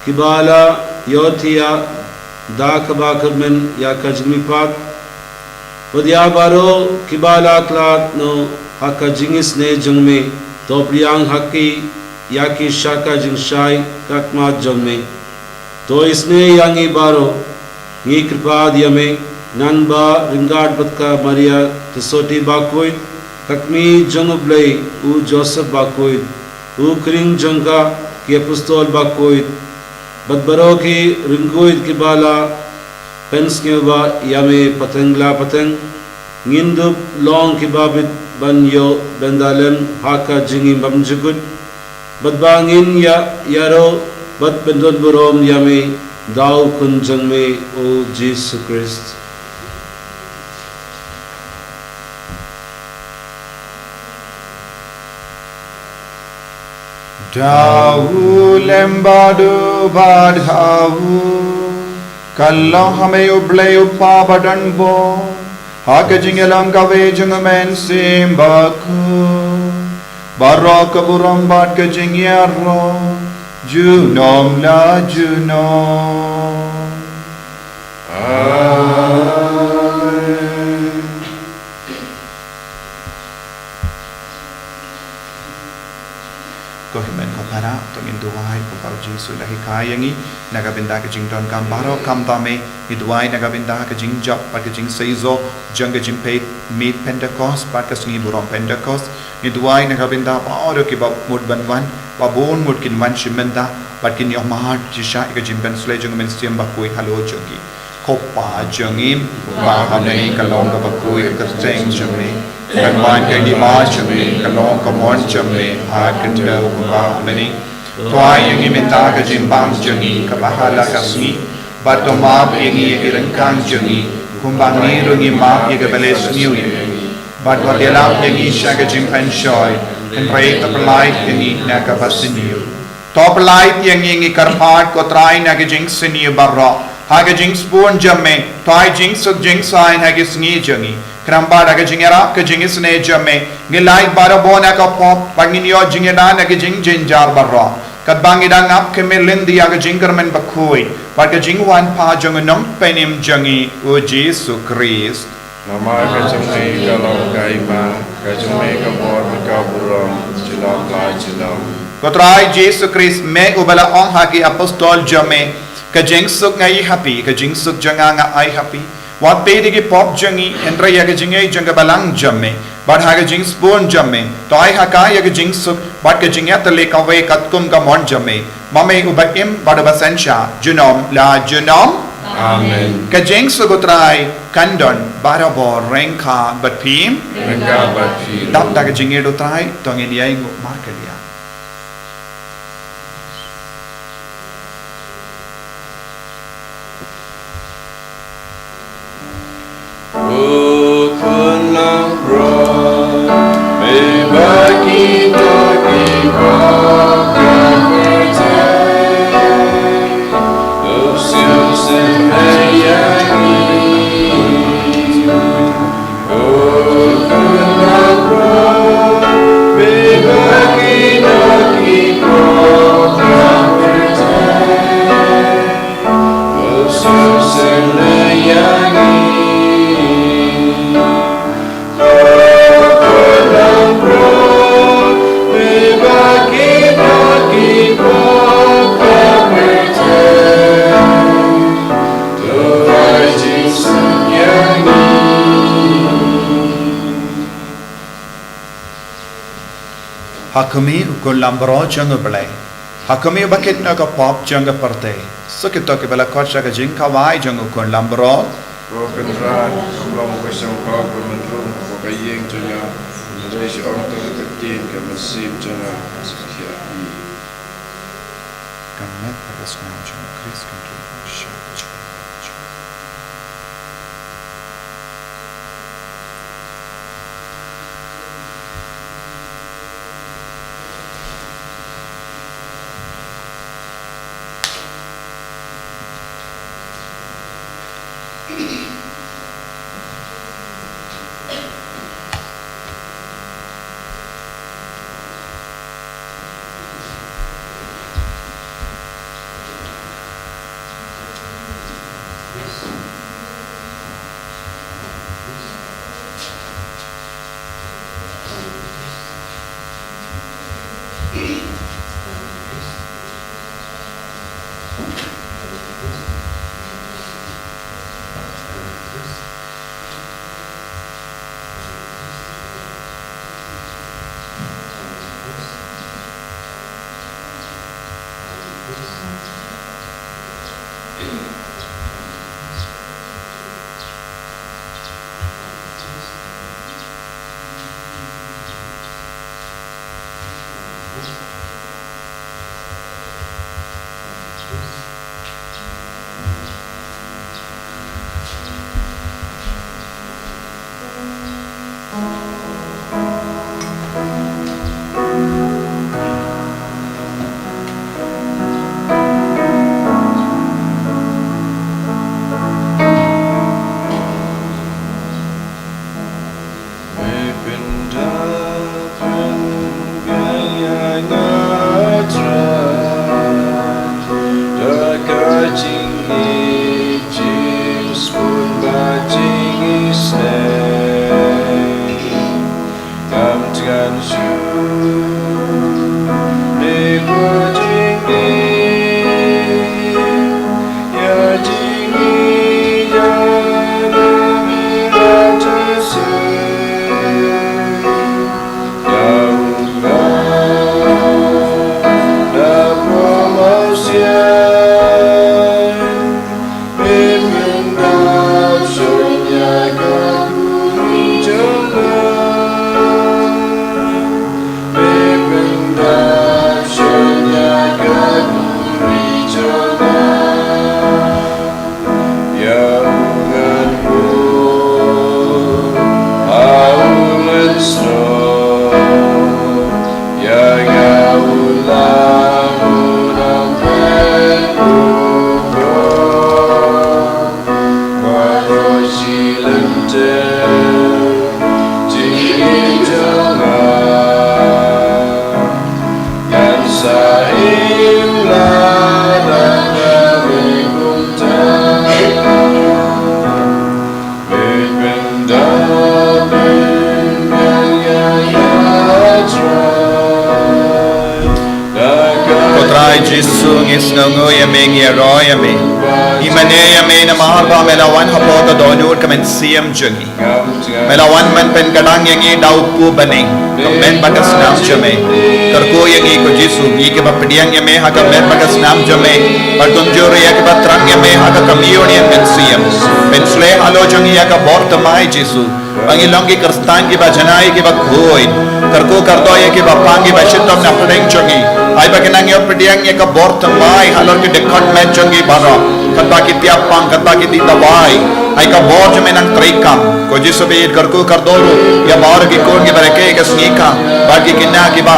kiba la ïohthiah da kaba kyrmen ïa ka jingmihpat. Bad ïa baroh kiba la khlad noh ha ka jingisynei jong me, to pdiang ha ki ïa ki sha ka jingshai khmat jong me. To isynei ïa ngi baroh, ngi kyrpad ïa me, ngan ba ryngkat bad ka Maria Theisotti bakhuid, ka kmie jong u Blei, u Joseph bakhuid, u khring jong ka, ki apostol bakhuid, bad baroh ki riewkhuid kiba la pynsngewbha ïa me pateng la pateng, ngin dup long kiba bit ban ïoh bynta lem ha ka jingim bymjukut, bad ba ngin ïa, ïaroh bad pyndonburom ïa me da u Khun jong me, u Jisu Khrist. Da u lem bad u bad ha u, ka long ha me u Blei u Kpa badonbor, ha ka jingïalam kawei jong u Mynsiem Bakhuid, baroh ka burom bad ka jingïaroh, junom la junom. Amen. Ko hynmen ko para, to ngin duwai kumba u Jisu u la hikai ïa ngi, na ka bynta ka jingdonkam baroh khamtam eh, ngi duwai na ka bynta ka jingjop bad ka jingseisoh jong ka jingpeit miet Pentekost bad ka sngi burom Pentekost, ngi duwai na ka bynta baroh kiba mut ban wan, ba bun mut kin wan shim bynta, bad kin ïohmad shisha ïa ka jingpynshlei jong u Mynsiem Bakhuid halor jong ngi. Ko Pa jong ngi, ba ha bneng ka long kaba khuid ka kyrteng jong me. Kan wan ka hima jong me, ka long ka mon jong me, ha ka khyndew kumba ha bneng. To ai ïa ngi mynta ka jingbam jong ngi, kaba ha la ka sngi. Bad to map ïa ngi ïa ki ryngkang jong ngi, kumba ngi ruh ngi map ïa kiba leh sniew ïa ngi. Bad wat ïalam ïa ngi sha ka jingpynshoi, hynrei to pyllait ïa ngi na kaba sniew. To pyllait ïa ngi, ngi kyrpad ko Trai, na ka jingsniew baroh, ha ka jingsbun jong me, to ai jingsuk jingsaiñ ha ki sngi jong ngi. Khnang ba da ka jingïarap ka jingisynei jong me, ngin lait barabor na ka pop, bad ngin ïoh jingïada na ka jingjynjar baroh. Katba ngi dang ap khmih lynti ïa ka jingkyrmen bakhuid, bad ka jingwan pat jong u Nongpynim jong ngi, u Jisu Khrist. Namar ka jong me ka long ka hima, ka jong me ka bor bad ka burom, junom la junom. Ko Trai Jisu Khrist, me uba la ong ha ki apostol jong me, ka jingsuk nga ai ha phi, ka jingsuk jong nga nga ai ha phi. Wat peit ïa ki pop jong ngi, hynrei ïa ka jingaiei jong ka balang jong me, bad ha ka jingsbun jong me, to ai ha ka ïa ka jingsuk, bad ka jingïatylli kawei katkum ka mon jong me. Ma me uba im bad uba synshar, junom la junom. Amen. Ka jingsuk u Trai kan don barabor ryngkat bad phi. Ryngkat bad phi. Dap da ka jingïeit u Trai, to ngin ïainguh markylliang. Ha khmih u khun langbrot jong U Blei. Ha khmih u bakit na ka pop jong ka pyrthei. Sa kito kiba la khot sha ka jingkhawai jong u khun langbrot. Ko Kynrad, kam long ba sngewbha ba men rung, ko ka ïing jong nga, hynrei shu ong tang ka ktien ka mynsiem jong nga, sa ka thiah hi. Ka met bad ka snam jong U Khrist kan rung sha ka jingim. Ko Trai Jisu, ngi sngewnguh ïa me, ngi ïaroh ïa me. Ngi mane ïa me namar ba me la wan hapoh ka dohnud ka mynsiem jong ngi. Me la wan ban pynkdang ïa ngi da u kpu bneng, ka met bad ka snam jong me. Kyrkhu ïa ngi ko Jisu, ngi kiba pdiang ïa me ha ka met bad ka snam jong me. Bad kumjuh ruh ïa kiba thrang ïa me ha ka kmie u Mynsiem. Pynshlei halor jong ngi ïa ka bor thymmai Jisu. Ba ngi long ki khristan kiba janai kiba khuid. Kyrkhu kyrdoh ïa kiba pang kiba shitom na pdeng jong ngi. Ai ba kin nang ïoh pdiang ïa ka bor thymmai halor ki dkhot met jong ngi baroh. Katba ki tiap pang, katba ki tih tawai. Ai ka bor jong me nang treikam. Ko Jisu ba ïeit, kyrkhu kyrdoh ruh ïa baroh ki khun kiba rakhe ka sngi ka. Bad ki khynnah kiba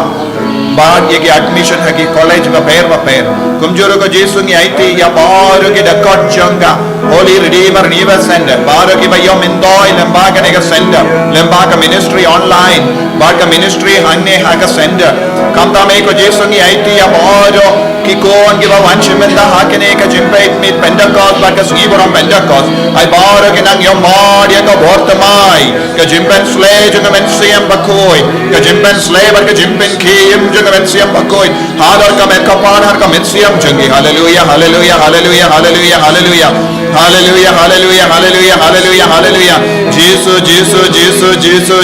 bad ïa ki admission ha ki college bapher bapher. Kumjuh ruh ko Jisu ngi aiti ïa baroh ki dkhot jong ka Holy Redeemer Renewal Center, baroh kiba ïoh myntoi lyngba kane ka center, lyngba ka ministry online bad ka ministry hangne ha ka center. Khamtam eh ko Jisu ngi aiti ïa baroh Ki khun kiba wan shim bynta ha kane ka jingpeit miet Pentecost bad ka sngi burom Pentecost. Ai baroh ki nang ïohmad ïa ka bor thymmai, ka jingpynsleh jong ka Mynsiem Bakhuid, ka jingpynsleh bad ka jingpynkhie jong ka Mynsiem Bakhuid. Halor ka met ka pan, halor ka mynsiem jong ki. Haleluia, haleluia, haleluia, haleluia, haleluia. Haleluia, haleluia, haleluia, haleluia, haleluia. Jisu, Jisu, Jisu, Jisu,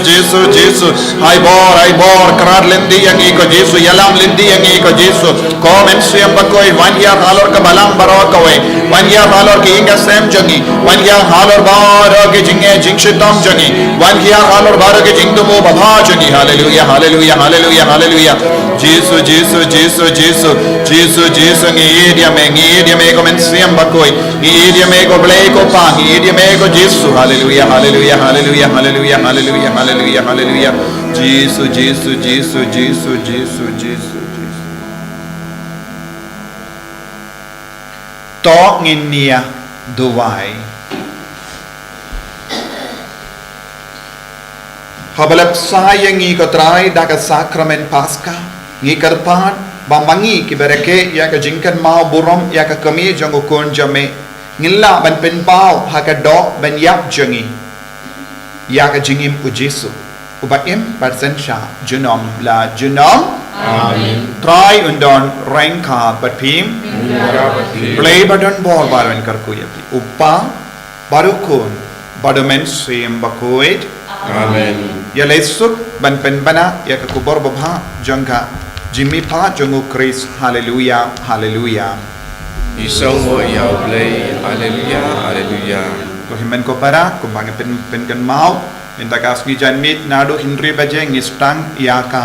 Jisu, Jisu. Ai bor, ai bor, kyrad lynti ïa ngi ko Jisu, ïalam lynti ïa ngi ko Jisu. Ko Mynsiem Bakhuid, wan hiar halor ka balang baroh kawei. Wan hiar halor ki ïing ki sem jong ngi. Wan hiar halor baroh ki jingeh jingshitom jong ngi. Wan hiar halor baroh ki jingthmu babha jong ngi. Haleluia, haleluia, haleluia, haleluia. Jisu, Jisu, Jisu, Jisu, Jisu, Jisu, ngi ïeit ïa me, ngi ïeit ïa me ko Mynsiem Bakhuid, ngi ïeit ïa me ko Blei ko Pa, ngi ïeit ïa me ko Jisu. Haleluia, haleluia, haleluia, haleluia, haleluia, haleluia, haleluia. Jisu, Jisu, Jisu, Jisu, Jisu, Jisu, Jisu. To ngin ïa duwai. Haba la pynshai ïa ngi ko Trai da ka sakramen Paska, ngi kyrpad ba ma ngi kiba rakhe ïa ka jingkynmaw burom ïa ka kmie jong u Khun jong me, ngin lah ban pynpaw ha ka doh ban ïap jong ngi ïa ka jingim u Jisu, uba im bad synshar junom la junom. Amen. Trai un don ryngkat bad phi. Ryngkat bad phi. Blei ba don bor ba un kyrkhu ïa phi. U Pa, bad u Khun, bad u Mynsiem Bakhuid. Amen. Ïaleh suk ban pynbna ïa ka khubor babha jong ka jingmihpat jong u Khrist. Haleluia, haleluia. Ngi sngewbha ïa u Blei. Haleluia, haleluia. Ko hynmen ko para, kumba ngi pyn, pynkynmaw, mynta ka sngi janmiet naduh hynriew baje ngi sdang ïa ka,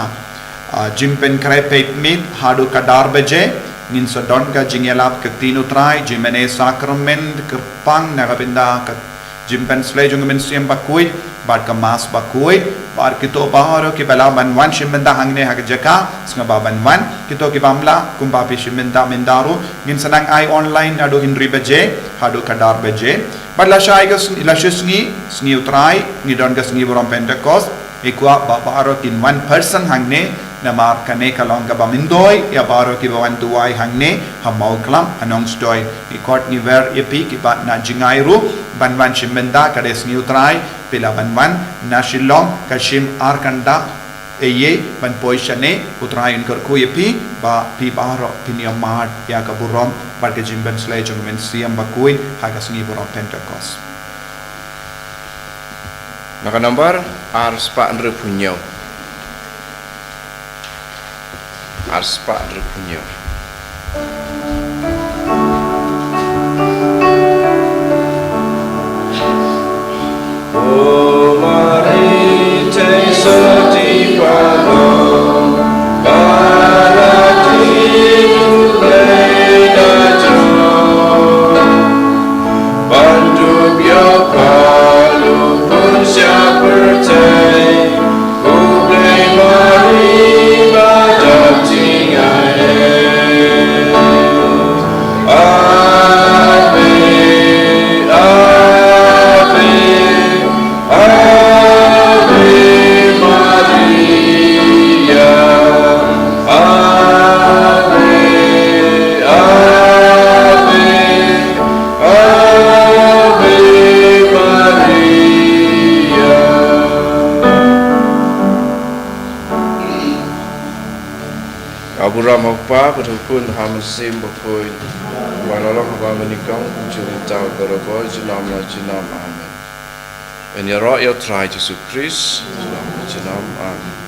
ah, jingpynkhreh peit miet haduh ka dar baje. Ngin sa don ka jingïalap ka ktien u Trai, jingmane sakramen kyrpang na ka bynta ka jingpynsleh jong ka Mynsiem Bakhuid bad ka Mass Bakhuid. Bad kito baroh kiba lah ban wan shim bynta hangne ha ka jaka, sngewbha ban wan. Kito ki bym lah, kumba phi shim bynta mynta ruh, ngin sa nang ai online naduh hynriew baje haduh ka dar baje. Bad lashai ka sngi, lashai sngi, sngi u Trai, ngi don ka sngi burom Pentecost. Ngi kwah ba baroh kin wan person hangne, namar kane ka long kaba myntoi ïa baroh kiba wan duwai hangne ha Mawklam, ha Nongstoiñ. Ngi khot ngi wer ïa phi kiba na jngai ruh ban wan shim bynta, ka dei sngi u Trai, phi lah ban wan. Na Shillong ka shim ar kynta eiei ban poi shane. U Trai un kyrkhu ïa phi ba phi baroh phin ïohmad ïa ka burom bad ka jingpynsleh jong ka Mynsiem Bakhuid ha ka sngi burom Pentecost. Na ka nambar ar spah hynriewphew hynñiew. Ar spah hynriewphew hynñiew. Ka burom ha u Kpa bad ha u Khun bad ha u Mynsiem Bakhuid, ba la long ha ba mynnyngkong, kumjuh mynta bad baroh, junom la junom. Amen. Yn ïaroh ïa u Trai Jisu Khrist, junom la junom. Amen.